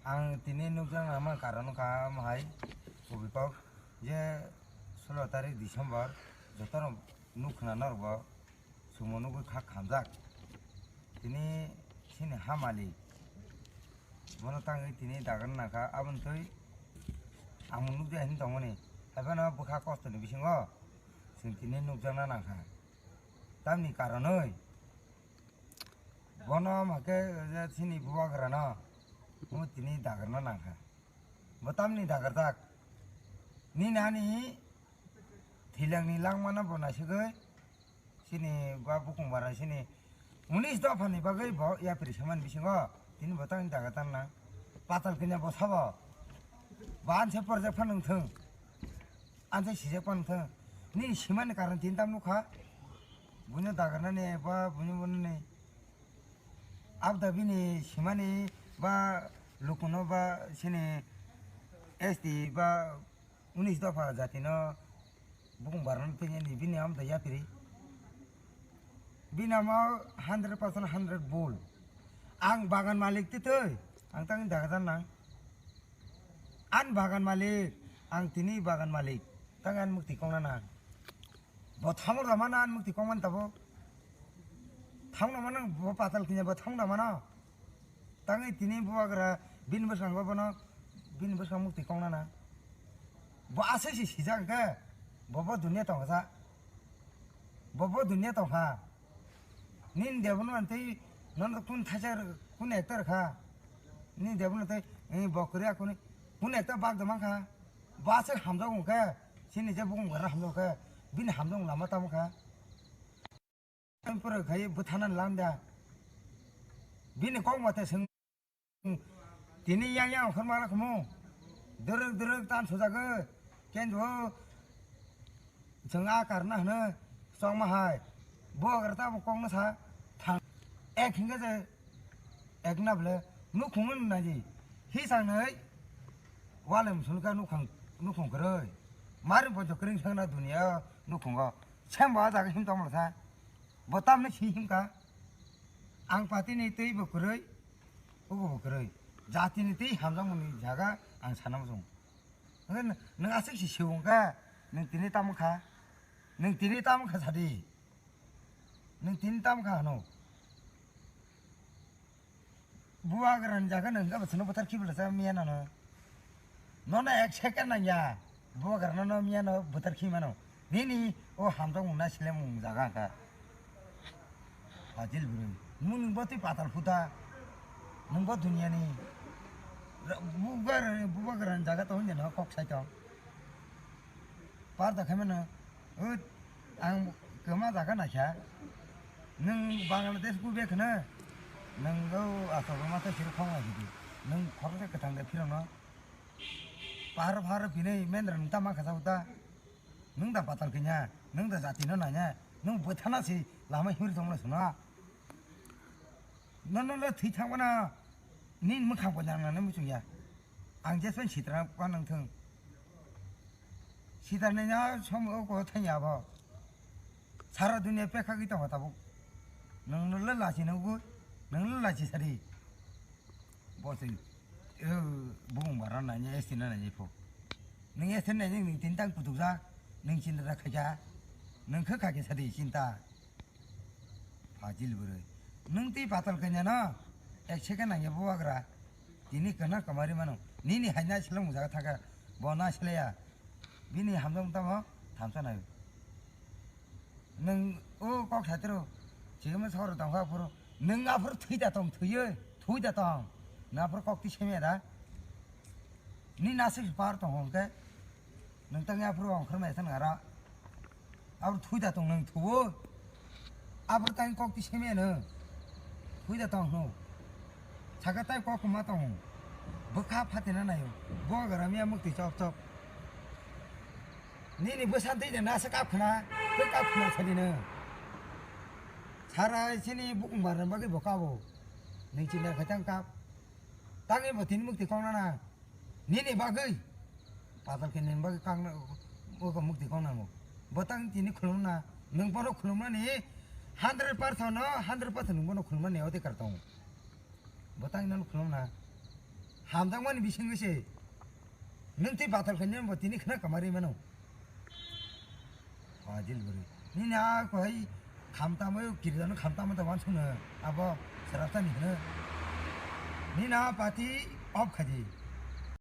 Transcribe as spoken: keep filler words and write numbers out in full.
Ang tini nukjak nangma karon wngkha omo hai kubui kok je solo tarik December jotono nuk khna norokbo sumo nugwi kha khamjak. Tini chini ha malik bono tangwi tini dagarna nangkha, aboni twi ang nukjak hinwi tongmani, haiphano bwkha kostoni bisingo chwng tini nukjakna nangkha. Tamni karonwi bono hwnkhe je chini bubagrano omo tini dagarna nangkha. Bo tamni dagarjak? Nini ani thwilangni langmano bo naisugwi chini ba bukung bara chini unis dophani bagwi bo yapri samani bisingo tini bo tamni dagarjak nang. Patal kanya bo sabo. Ba anse porjak phano wngthung. Anse sijak phano wngthung. Nini simani karon tini tam nukha. Buino dagarnani ba buino bunani. Abda bini simani ba lukuno ba sini S T ba unis dopha jatino bukung barano tini bini amda yapiri. Bini amo hundred percent hundred bul. Ang bagan malik titoi, ang tangni dagadan nang. An bagan malik, ang tini bagan malik, tang an mukti kongna nang. Bo thamor da mana an mukti kongman tabo. Thangna mana bo patal kinya bo thangna mana. Tangwi tini bubagra bini bwskango bono bini bwskang mukti kongna na. Bo aswk si sijak khe bo bo dunia tongsa. Bo bo dunia tongkha. Nini debunu antei nono kun thaisa kun ekta rwkha. Nini debunu tei bo kwrwi akuni kun ekta bak da mankha. Bo aswk hamjak wngkhe chini je bukung bara hamjak khe bini hamjak lama tamo kha. Pura khai bwthana lamda. Bini kok mate swng. Tini yang yang okhor mala khumu. Dwrwk dwrwk tan sujagwi. Kenjo. Chwng a karna hwno. Chongma hai. Bo agar ta bo kok no sa. Thang. Ek hinga je. Ek na ble. Nukhung no naji. Hi sang nai. Walem sulka nukhang nukhung kwrwi. Mari bo jokring sang na dunia nukhungo. Sembo a jaga him tongmala sa. Bo tamni si himkha, ang patini twi bo kwrwi, ogo bo kwrwi. Jatini twi hamjakmani jaga ang sana muchung. Hwnkhe nwng aswk si sibung kha, nwng tini tamo kha, nwng tini tamo kha sadi, nwng tini tamo kha hano. Bubagrani jaga no hwnkhe bo chwngno bwthar khibilasa miya nono. Nono ek second nangya. Bubagrano no miya no bwthar khi mano. Nini o hamjakmung na silemung jaga hwnkha. Fajil bwrwi. Nwng nwng bo twi patal phuta. Nwng bo duniani. Ra-, bubagrani, bubagrani jaga to hwnjeno kok sai tong. Par da khaimano, o, ang kwma jaga naikha. Nwng Bangladesh gube khwna, nwng o aswk rwma tei siri khong lai hidi. Nwng khoroksa kwthang de phirokno. Pahar pahar phinai mendra nwng tama kha ta. Nwng da patal kanya, nwng da jati no nanya, nwng bwthana si lama himri tongmano suna. Nono le thwi thangmana nini mwkhang bo nang nang muchung ya. Ang jeswan sitra pa nang thung. Sitra ni nya som o ko thang ya bo. Sara dunia pekha ki tongo tabuk. Nang no le lachi nang bu, nang le lachi sari. Bo se, eh, bung bara na nya esti na na ni pho. Nang esti na ni tintang kutukja, nang chinta khaja, nang kha kha ki sari chinta. Fajil bwrwi. Nwng twi patal kanya no? Ek second nangya bubagra. Tini kwna kwmari mano. Nini haina seleng mujak thaka. Bo na selaya. Bini hamjak tamo thamsa nayo. Nwng o kok satro. Chigama soro tongkha aphuru. Nwng aphuru thwi da tong thwiyo. Thwi da tong. Na aphuru kok ti semya da. Ni nasik par tong hongke. Nwng tang ya phuru ongkhor mai thang ara. Abro thui da tong nwng thuo. Abro tang kok ti seme nwng. Thui da tong hno. Saka tai kok ma tong. Bwkha phatina nayo. Bo garam ya mukti chok chok. Nini bwsan tei de nasa kap khna. Tei kap khna sadi nwng. Sara sini bukung barna bagwi bo kabo. Nwng chinta khaitang kap. Tangwi bo tini mukti kok nana. Nini bagwi. Patal khe nini bagwi kang na, o mukti kok nango. Bo tang tini khulum na. Nwng bono khulum nani hundred percent no, hundred percent nwng bono khulum nani odhikar tongo. Bo tang nang khulum na. Hamjakmani bisingwi se. Nwng tei batal khainai bo tini khna kamari mano. Fajil bwrwi. Nini a kohai khamtamo, kirdano khamtamo da wansukno abo swrapsani hwno. Nini a party off khaidi.